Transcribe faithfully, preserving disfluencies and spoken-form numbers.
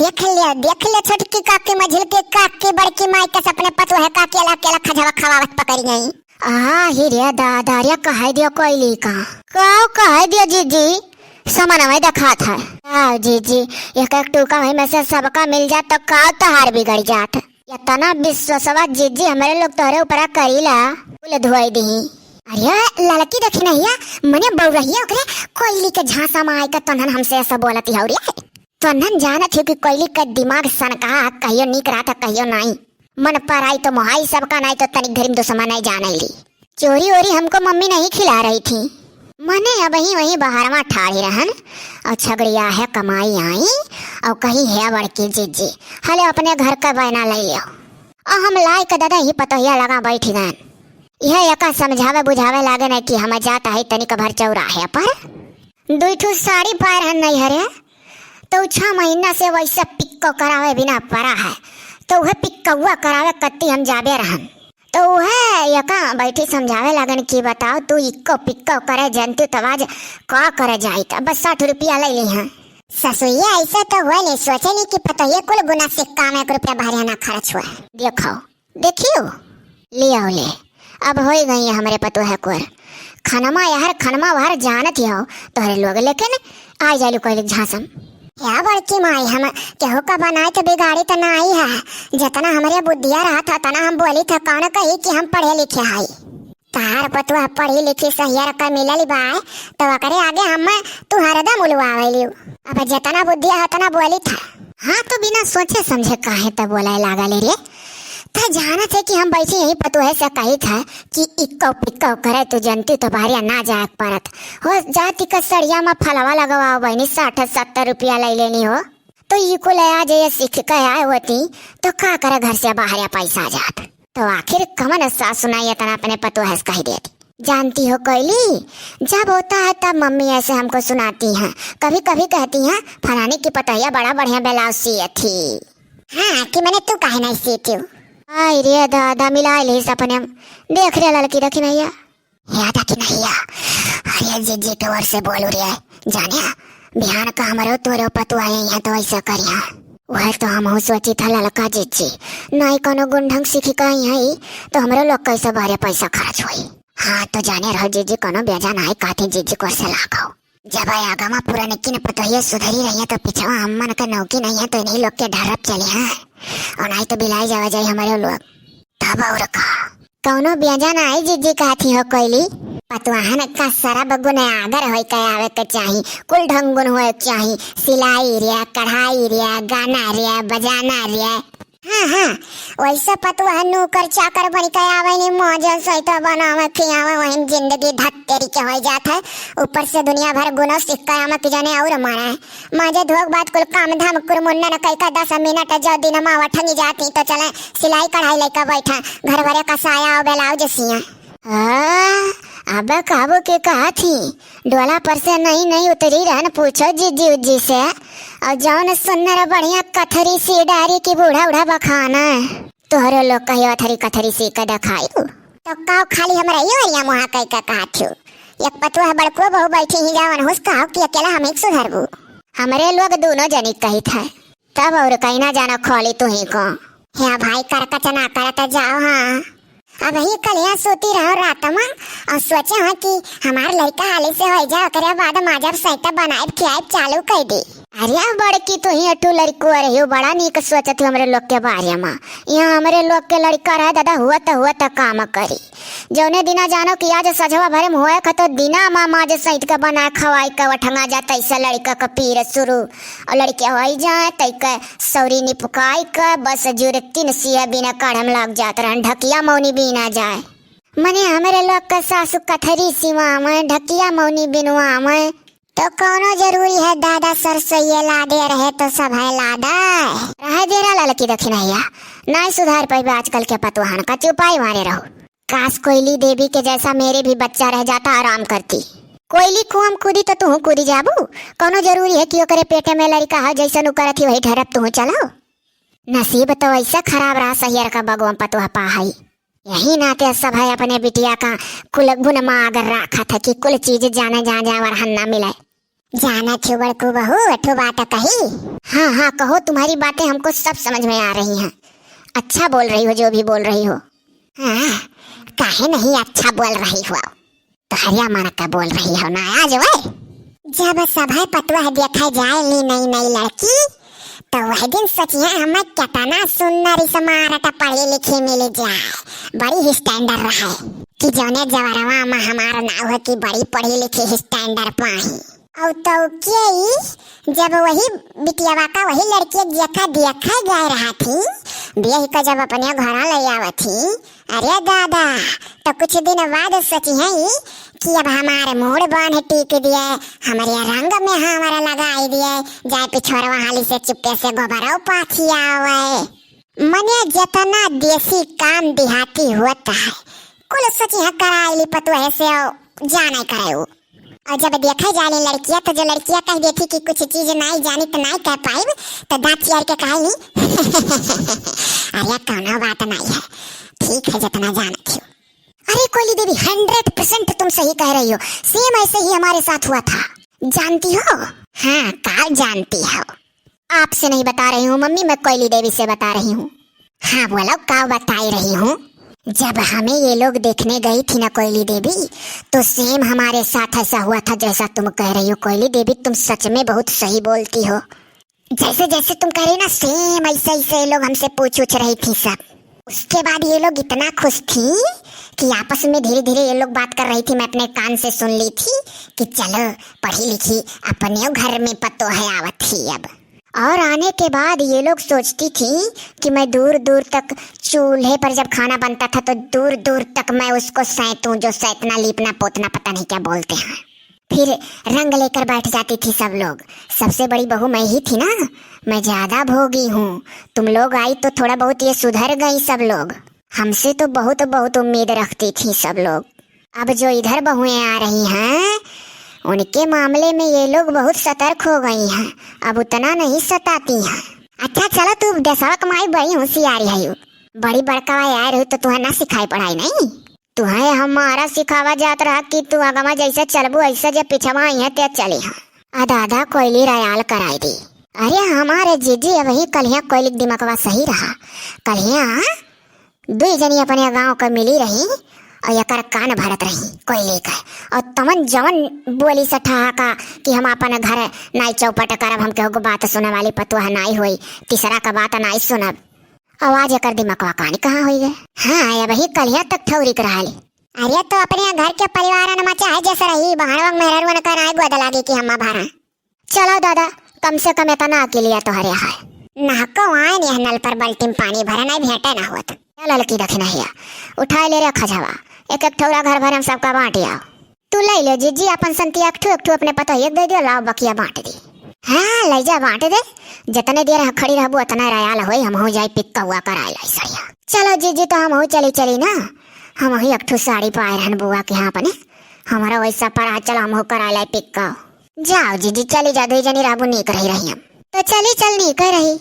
देख ले, देख ले छोटकी काकी, मझिलकी काकी, बड़की माई के अपने पतोहे का अकेला अकेला खजवा खवावत पकड़ी गई। आ ही रे दादा रे, कहे दियो कोइली का। काव कहे दियो जीजी, समनवे देखात है। आओ जीजी, एक एक टूका वही में से सबका मिल जात तो काव तहार बिगड़ जात। इतना विश्वासवा जीजी हमरे लोग तोहरे ऊपरा करीला, कुल धोई दिही। अरे लड़की देखी नहीं है, मने बउरहिया ओकरे कोइली के झांसा में आइके तन्हन हमसे ऐसा बोलती हौ रे। तन्हन जानत हो कि कोइली का दिमाग सनका, कहियो नीक रहत, कहियो नाई। मन पर आई तो मोहाई सबका, नाई तो तनिक धरिम दुश्मन नहीं जाने ली। चोरी ओरी हमको मम्मी नहीं खिला रही थी। मने अब ही वही बहरवा ठाढ़ी रहन और छगड़िया है कमाई आई और कही है बड़की जीजी, हले अपने घर का बहना ले लियो। और हम लाई के दादा ही पतोहिया लगा बैठी गन। यह एका समझावे बुझावे लागे नहीं कि हम जात है तनिक भर चौराहे पर। दुई ठो साड़ी पाए रहन नहीं हरे, तो छह महीना से वैसे पिक्को करावे बिना पड़ा है, तो वह पिक्कौआ करावे कत्ती हम जाबे रहन। तो वह यका बैठी समझावे लगन कि बताओ तू इक्को पिक्को करे जनती तो आज का करे जाई, तो बस साठ रुपया ले ली हैं। ससुइया ऐसे तो हुए नहीं, सोचे नहीं कि पतोहिए कुल गुना सिक्का में एक रुपया बाहर ना खर्च हुआ। देखो, देखियो, ले आओ ले, अब होई गई है हमरे पतोह कुर। खनमा यार, खनमा वहर जानत ही हो तोहरे लोग, लेकिन आ जालू कोई झांसम। या बड़की माई, हम केहू का बनाए तो बिगाड़ी तो ना आई है। जितना हमरे बुद्धिया रहा था, तना हम बोली था, कौन कही कि हम पढ़े लिखे हई। तार पतोह पढ़ी लिखी सहियर का मिलल बा, तो ओकरे आगे हम तू हरदम उलवावेलियो। अब जितना बुद्धि है, उतना बोली था। हाँ, तो बिना सोचे समझे काहे त बोले लागल रे? त जानत है कि हम बैठी यही पतोहे से कही था कि इक्को पिक्को करे, तू जनती तो बाहरिया ना जाए परत। हो जाती का सड़िया में फलवा लगवाओ बहनी, साठ सत्तर रुपया ले लेनी हो। तो ई कुल आज ये सीख के आए होती, तो का करे घर से बाहर या पैसा जात। तो आखिर कवन सासु नाई इतना अपने पतोह से कह देती। जानती हो कोयली, जब होता है तब मम्मी ऐसे हमको सुनाती हैं। कभी कभी कहती हैं, "फलानी की पतोहिया बड़ा बढ़िया ब्लाउज सिए थी।" हाँ, कि मैंने तू काहे नहीं सीती हूँ? आई रे दादा, मिला ली सपने में। देख रे लड़की देखी नहीं है। याद है कि नहीं है? अरे जीजी के ओर से बोलू रे, जाने बिहान का हमरो तोरो पतोह आई है तो ऐसा करिया। वह तो हमहू सोची था ललका जीजी, नाई कोनो गुण ढंग सीखी का आई है, तो हमरो लोग कैसे बाहर पैसा खर्च होई। हाँ, तो जाने रहो जीजी, कोनो बेजा नाई कहती जीजी को से लागो। जब आए आगा मा पुरनकी न पतोहिए सुधरी रही है, तो पिछवा हम मन का नौकी नहीं है, तो इन्हीं लोग के ढरप चली है, और नाई तो बिलाई जावा जाई हमरो लोग। तब और का? कौनो बेजा नाई जीजी कहती हो कोयली। पतवाहन का सरब गुण आगर होई के आवे के चाही, कुल ढंग गुण होए के चाही, सिलाई रे, कढ़ाई रे, गाना रे, बजाना रे। हाँ, हाँ, वैसे पतवाह नौकर चाकर बन के आवे नी, मौज सहित बनावे खियावे, वही जिंदगी धत्तेरी के होई जात है। ऊपर से दुनिया भर गुनो सिक्का आवे कि जाने और मारे। माजे धोक बात कुल काम धाम कुरमुन्नन कई का दस मिनट जो दिन मावा ठंगी जाती तो चले सिलाई कढ़ाई लइका बैठा, घर भरे का साया और ब्लाउज सिया। हाँ, अब कहबो के कहा थी, डोला पर से नहीं नहीं उतरी रहन, पूछो जीजी उज्जी से। और जौन सुन्नर बढ़िया कथरी सी डारी की बूढ़ा उढ़ा बखाना, तोहरो लोग कहियो अथरी कथरी सी के देखाई। तो काव खाली हमरा यो एरिया मुहा कई का कहा थी, एक पतुआ बड़को बहु बैठी ही जावन हुस कहो कि अकेला हम एक सुधरबू। हमरे लोग दोनों जनी कही था। तब और कहीं ना जाना खोली तू ही को। हे भाई, करकच ना करत जाओ, हाँ। अब ही कलिया सोती रहो रात में और सोचे हो कि हमार लड़का हाली से हो जाए, ओकरे बाद माजब सैत बनाए खियाए चालू कर दी। अरे बड़की, तू ही अठू लड़को रही हो, बड़ा नीक सोचत हो हमरे लोग के बारे में। यहाँ हमरे लोग के लड़का रहे दादा, हुआ त हुआ त काम करी। जौने दिना जानो कि आज सझवा भरे में होए खतो दिना मा माज सैत के बनाए खवाई के वठंगा जात, ऐसा लड़का के पीर शुरू। और लड़के होई जाए तई के सौरी निपकाई के बस जुरे तीन सिया बिना काढ़म लाग जात रहन, ढकिया मौनी बीना जाए। मने हमरे लोग के सासु कथरी सिवा में, ढकिया मौनी बिनवा में। तो कौनो जरूरी है दादा सरसोइये लादे रहे तो सब है लादा। रहे देरा ललकी दखिनैया, नाई सुधार पैबे आजकल के पतुहन का, चुपाई मारे रहो। काश कोयली देवी के जैसा मेरे भी बच्चा रह जाता, आराम करती। कोयली कुआं में कूदी तो तुहू कूदी जाबू। कौनो जरूरी है कि ओकरे पेटे में लड़का हो, जैसन उ करत ही वही ढरब तुहू चलो। नसीब तो ऐसा खराब रहा, सहियर का बगवा पतुआ पा हई। यही नाते सब है अपने बिटिया का कुल गुण मा अगर राखा था कि कुल चीज जाने जा जाए वरहन ना मिले। जानत हो बड़कू बहू, अठो बात कही। हाँ, हाँ, कहो, तुम्हारी बातें हमको सब समझ में आ रही हैं। अच्छा बोल रही हो, जो भी बोल रही हो। हाँ, काहे नहीं अच्छा बोल रही हो? तोहरिया मन का बोल रही हो ना आज वह। जब सभे पतोह देखे जाए ली नई नई लड़की, तो वह दिन सोचिए हमें कितना सुंदर smart पढ़ी लिखी मिल जाए, बड़ी standard रहे, कि जौने जवरवा में हमार नाव है कि बड़ी पढ़ी लिखी standard पाही। और तो के ई, जब वही बिटियावा का वही लड़की जेका देखे गए रहा थी, देख के जब अपने घर ले आवत थी, अरे दादा, तो कुछ दिन बाद सोची है कि अब हमारे मूड़ बांध टीक दिए, हमारे रंग में हमारा लगाई दिए, जाए पिछोरवा हाली से चुप्पे से गोबरौ पाथी आवे। मने जितना देसी काम देहाती होता है, कुल सोची है कराई ली पतोह से, जाने करे उ। और जब देखे जाली लड़किया, तो जो लड़किया कह देती कि कुछ चीज नाई जानी तो नाई कह पाइब, तो दांत चियार के कहे ली, अरे कौनो बात नाई है, ठीक है जितना जानत हो। अरे कोयली देवी, hundred percent तुम सही कह रही हो, same ऐसे ही हमारे साथ हुआ था। जानती हो? हाँ, का जानती हो? आपसे नहीं बता रही हूँ मम्मी, मैं कोयली देवी से बता रही हूँ। हाँ बोलो, का बताई रही हूँ? जब हमें ये लोग देखने गई थी ना कोयली देवी, तो same हमारे साथ ऐसा हुआ था जैसा तुम कह रही हो कोयली देवी, तुम सच में बहुत सही बोलती हो। जैसे जैसे तुम कह रही ना, same ऐसे ऐसे ये लोग हमसे पूछ उछ रही थी सब। उसके बाद ये लोग इतना खुश थी कि आपस में धीरे धीरे ये लोग बात कर रही थी, मैं अपने कान से सुन ली थी कि चलो पढ़ी लिखी अपने घर में पतोह आवत थी अब। और आने के बाद ये लोग सोचती थी कि मैं दूर दूर तक चूल्हे पर जब खाना बनता था तो दूर दूर तक मैं उसको सैतूं, जो सैतना, लीपना पोतना पता नहीं क्या बोलते हैं, फिर रंग लेकर बैठ जाती थी सब लोग। सबसे बड़ी बहू मैं ही थी ना, मैं ज्यादा भोगी हूँ। तुम लोग आई तो थोड़ा बहुत ये सुधर गई सब लोग। हमसे तो बहुत बहुत उम्मीद रखती थी सब लोग। अब जो इधर बहुएं आ रही हैं, उनके मामले में ये लोग बहुत सतर्क हो गई हैं, अब उतना नहीं सताती हैं। अच्छा चलो, तू देसवा क माई बड़ी होशियारी है, बड़ी बड़का आए रही तो तुहे ना सिखाई पढ़ाई नहीं। तुहे हमारा सिखावा जात रहा कि तू अगवा जैसे चलबू ऐसे, जे पिछवा आई है ते चली है। आ दादा कोयली रयाल कराई दी। अरे हमारे जीजी अबही कलिया कोयली क दिमकवा सही रहा। कलिया दुई जनी अपने गाँव क मिली रही और एकर कान भरत रही कोयली क। और तमन जवन बोली से ठहाका कि हम अपन घर नाई चौपट करब, हम केहू क बात सुने वाली पतोह नाई होई, तीसरा क बात नाई सुनब। आवाज एकर दिमकवा कानी कहाँ होई गए? हाँ, अबही कलिया तक ठौरी क रहल। अरे तो अपने घर के परिवारन में चाहे जैसे रही, बहनवा मेहररुअन का नाई गोद लागे कि हम भरा। चलो दादा, कम से कम इतना के लिए तोहरे है। नाको आए ने नल पर बाल्टी में पानी भरे, नाई भेंटे ना होत। या ललकी दखिनहिया, उठाए ले रे खजवा, एक एक ठौरा घर भरे हम सबका बांट आओ। तू ले ले जीजी, अपन संती एक ठो, एक ठो अपने पतोहिया के दे दियो, लाओ बकिया बांट दे। हाँ, ले जा बांट दे, जितने देर खड़ी रहबू उतना रयाल होई, हमहू जाई पिक्का हुआ कराए लाई सड़िया। चलो जीजी, तो हमहू चली, चली ना, हमहू एक ठो साड़ी पाए रहन बुआ के यहाँ अपने, हमारा वैसा पड़ा, चलो हमहू कराए लाई पिक्का। जाओ जीजी, चली जा, दुई जनी रहबू, नीक रही रही हम। तो चली, चल नीक रही।